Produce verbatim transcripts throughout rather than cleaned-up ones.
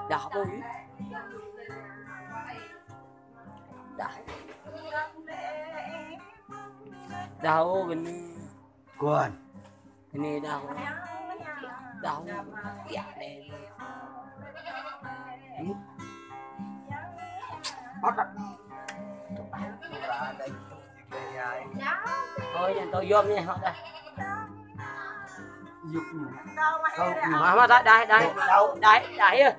Đah ơi. Đah. Đah ơi, gini. Kuan. Ini đah. Đah. Iya, deh. Hmm? Otak. Ôi, yang tao yom ni, hok dah. Yuk ni. Kau ni. Mah, mah, dah, dah, dah. Dah, dah, ya.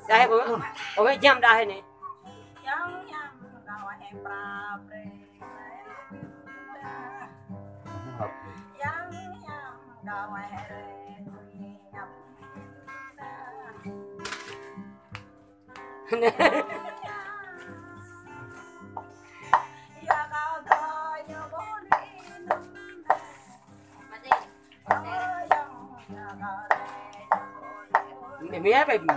Dah, kau, kau jam dah ini. Ini apa ini?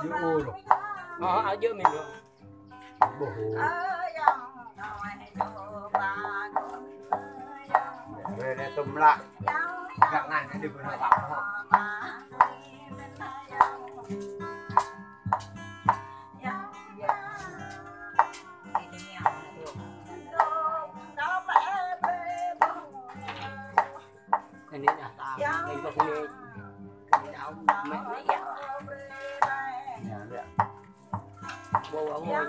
Yuk, ôi. Hả, hả, dơ mình được. Ơ, yang, yang, yang, yang, yang. Về đây tôm lạ. Yang, yang. Gak ngan, dia pernah lạ. Yang, yang. Ini dah tahu. Ini kok ini. Ini tahu. Ini ya. Ya, ya. Wow, wow, wow.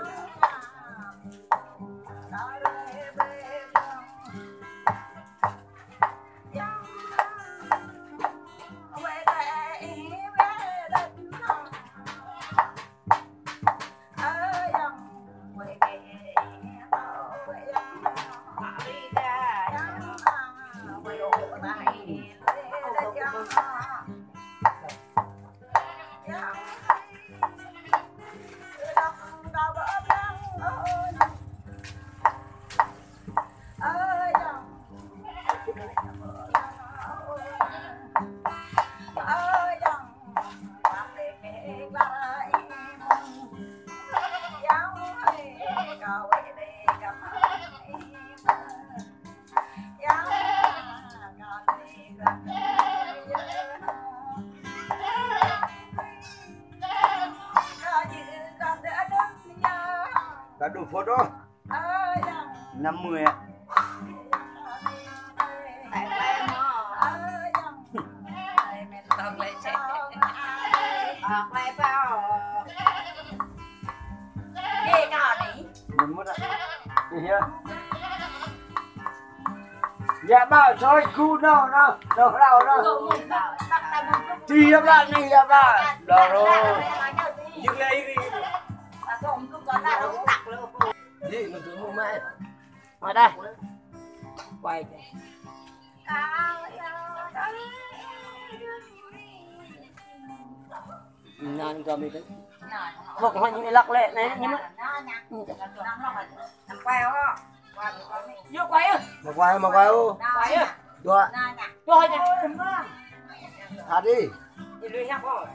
Kado photo. Năm mươi ạ. Năm mươi ạ. Iya. Ya, ba, soi gu, no, no, no, hlao, no. Ti, ya, ba, ni, ya, ba. Đó rồi. Dừng lại đi. Đi, mình cứ mua mai. Ở đây. Quay. Nan kami tu. Hok hok ñu lăk lĕ, nai ñu mă. Ñu quay ơ. Mà quay, mà quay ô. Quay ơ. Dua. Dua aja. Tadi. Ini ya kok.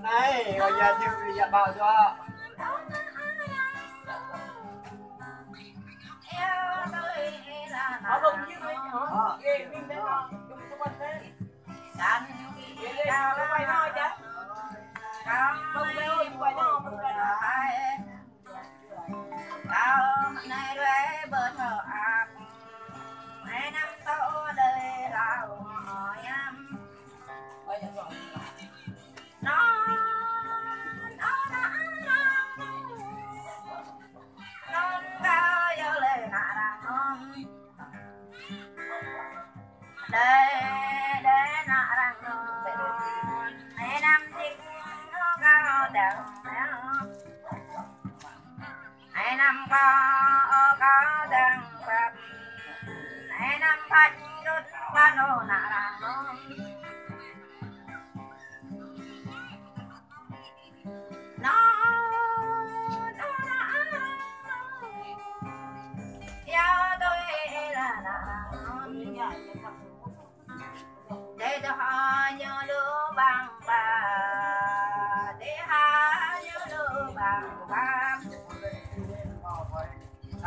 Này, rồi giờ chưa, giờ bảo cho. Đơi, đơi ană arăng anŭn. Ơ năm čih ñu kâo dơ̆ng nao. Ơ năm kâo, kâo dơ̆ng pap. Ơ năm phat rut pano ană arăng anŭn. Nô, nô, nô, nô. Yua tui ih lĕ ană arăng anŭn. Dêh dŏ ñu lu ƀăng ƀă, dêh ha ñu lu ƀăng ƀă.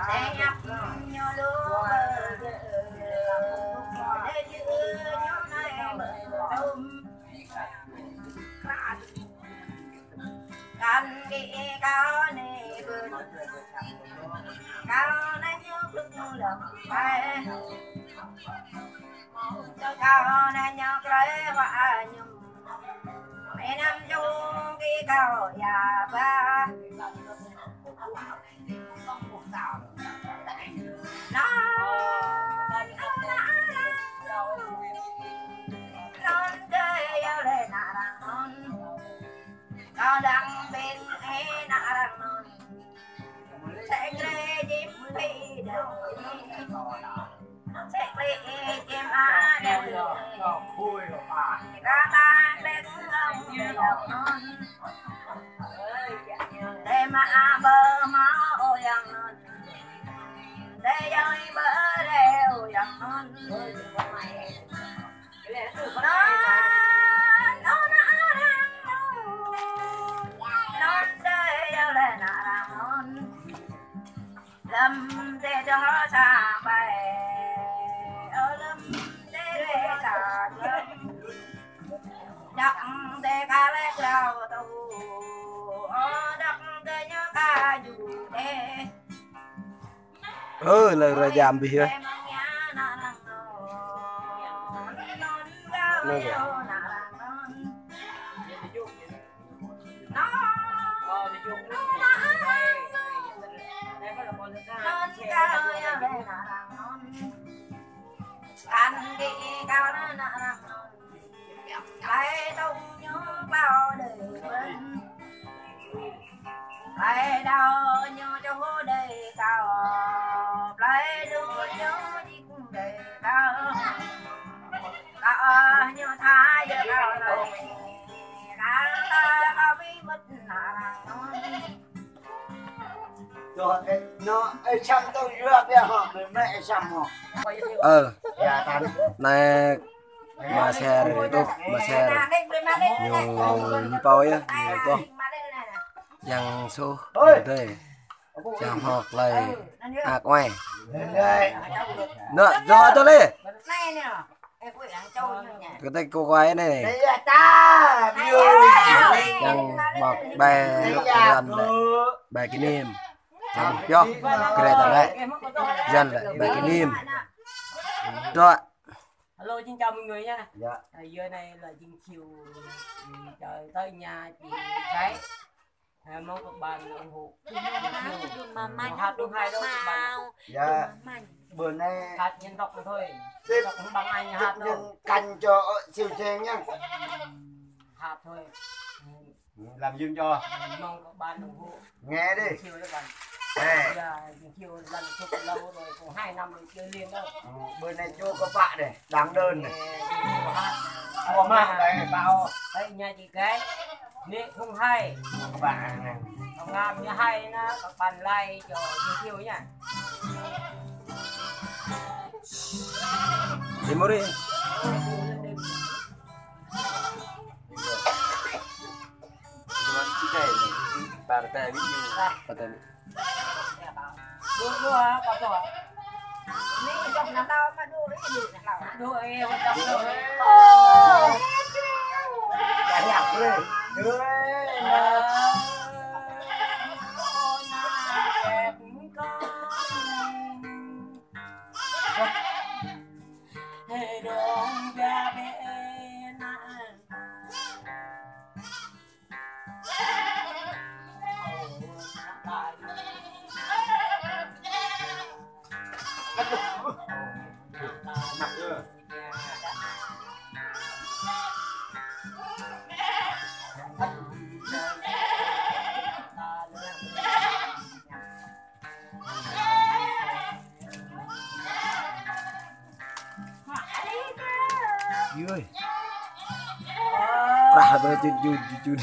Dêh ñăp ñu lu ƀơ̆, dêh jư̆ ñu nai ƀơ̆ tŭm. Kăn kĭ kâo anai ƀơ̆n, kâo anai ñu plŭk ñu lăm pai. Kâo anai ñu klơi wa añum. Ơ năm čô kĭ kâo ia ba. Nô, nô, nô, nô. Anŭn dơi yơh lĕ ană arăng anŭn. Kâo đang ƀing ih ană arăng anŭn. Sĕ krê jim pi dơ̆ng. Sĕ krê jim a dơ̆ng. Kâo đang ƀing ih anŭn. Tơma a ƀơ ma ơ yang anŭn. Tơ yang ƀơ rê ơ yang anŭn. Anŭn, anŭn arăng anŭn. Anŭn tơ yang lĕ ană arăng anŭn. Lăm tơ dŏ sa pai. Ơ lăm tơ rê sa lăm. Dăk tơ ka lĕ krao tŭ. Ơ dăk tơ ñu ka ju đê. Ơ, lơ rơjam bih yơh. Nơ kơ. Plơi tŭ ñu klâo đơi ƀơ̆n. Plơi đao ñu čô đơi kâo. Plơi đu ñu jing đơi kâo. Kâo ñu tha yơh kâo lơi. Kâo ta kâo ƀu mŭt ană arăng anŭn. Ơ, anai mă share YouTube, mă share. Ñu, ñu pô yơh, ñu pô. Yang soh, dơi. Yang hmâo klơi. Ak oai. Nă, dŏ tơ lĕ. Kơ tĕk kơ kuai anai. Yang mă bai rơ̆k rơ̆n lĕ. Bai kơ niêm. Yang pioh. Kơ rơ̆k lĕ. Rơ̆n lĕ. Bai kơ niêm. Dŏ. Hello, xin chào mọi người nha. Dạ. À, giờ này là Dinh Chiêu, ừ, chào tới nhà chị gái. À, mong các bạn ủng hộ. Đừng mà, đừng mà, đừng mà, hát không hay đâu các bạn. Dạ. Đừng mà. Bữa nay hát dân tộc thôi. Dân tộc không bằng ai hát đâu. Canh cho Siêu Chèn nha. Ừ, hát thôi. Ừ. Làm dùm cho. Mong các bạn ủng hộ. Nghe đi. Chiêu đó bạn. Ê. Giờ chiêu làm chụp lâu rồi, cũng hai năm rồi chưa lên đâu. Ừ, bữa nay chưa có bạn này, đang đơn này. Ê, chiêu hát. Ủa mà, đây bảo. Đấy, nhà chị gái. Nị không hay. Bạn này. Không làm như hay nữa, các bạn like cho Dinh Chiêu nha. Đi mua đi. Cuman kita ini, partai ini. Partai ini. Banyak, Bre. Ơi. Prah ƀơi čut čut čut čut.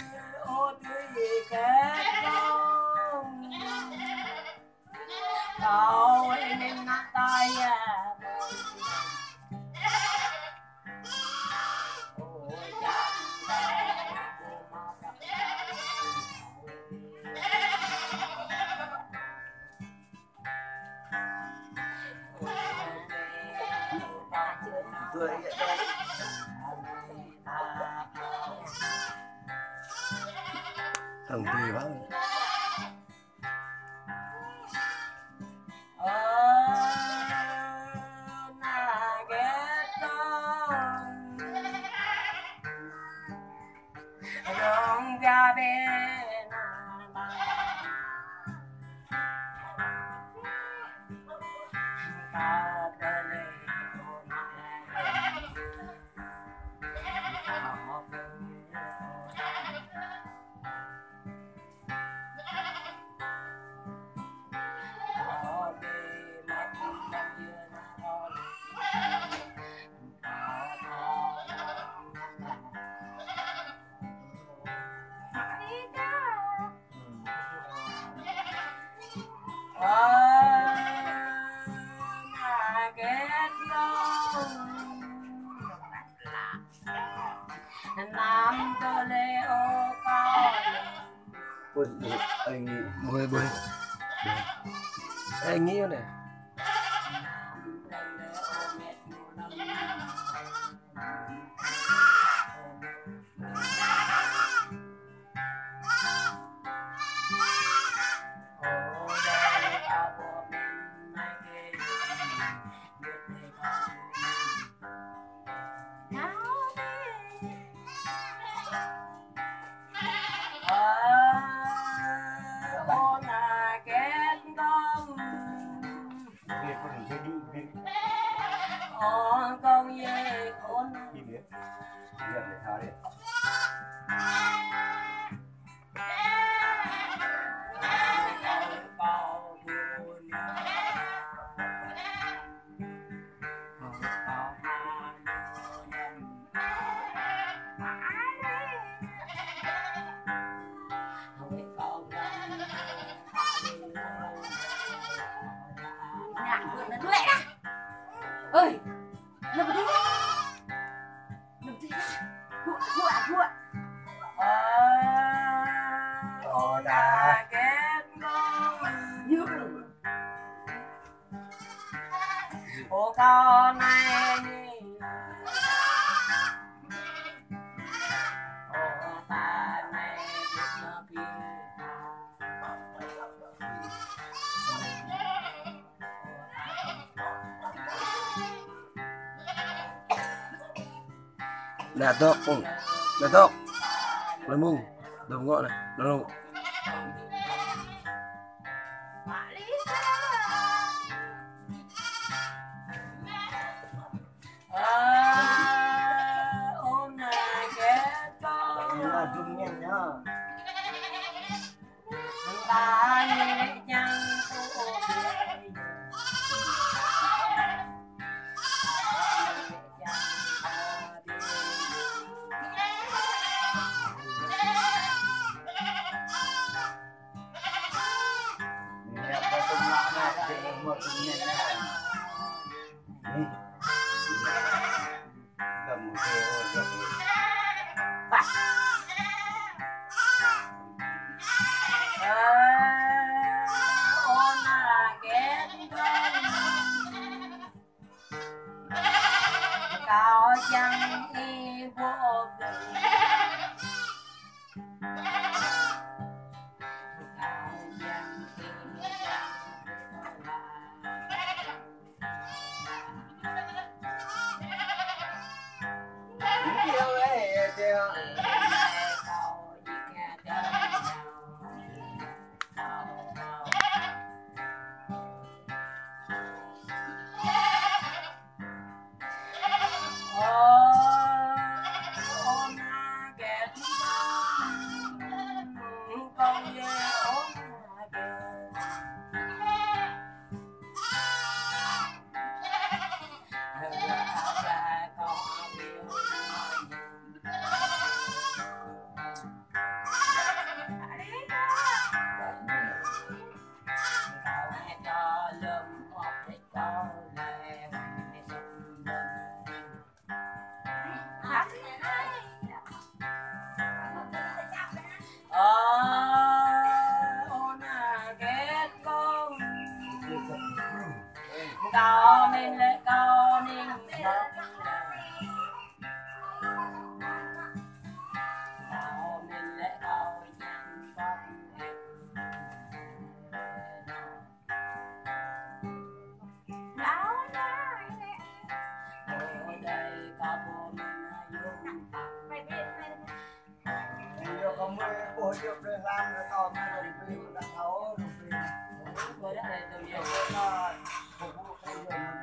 Thằng tì băng. Ôi, ôi, ai nghi. Ôi, ôi. Ai nghi nè. Ơi, nó đi. Nó đi. Gua, gua, gua. Ơ, ơ, ta ghét nó. Ơ, con này. Ơ, ta này. Nè, tŏk, Pung. Nè, tŏk. Lơi mông. Dŏ ngŏ nè. Nè, nè.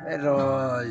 Ê rồi.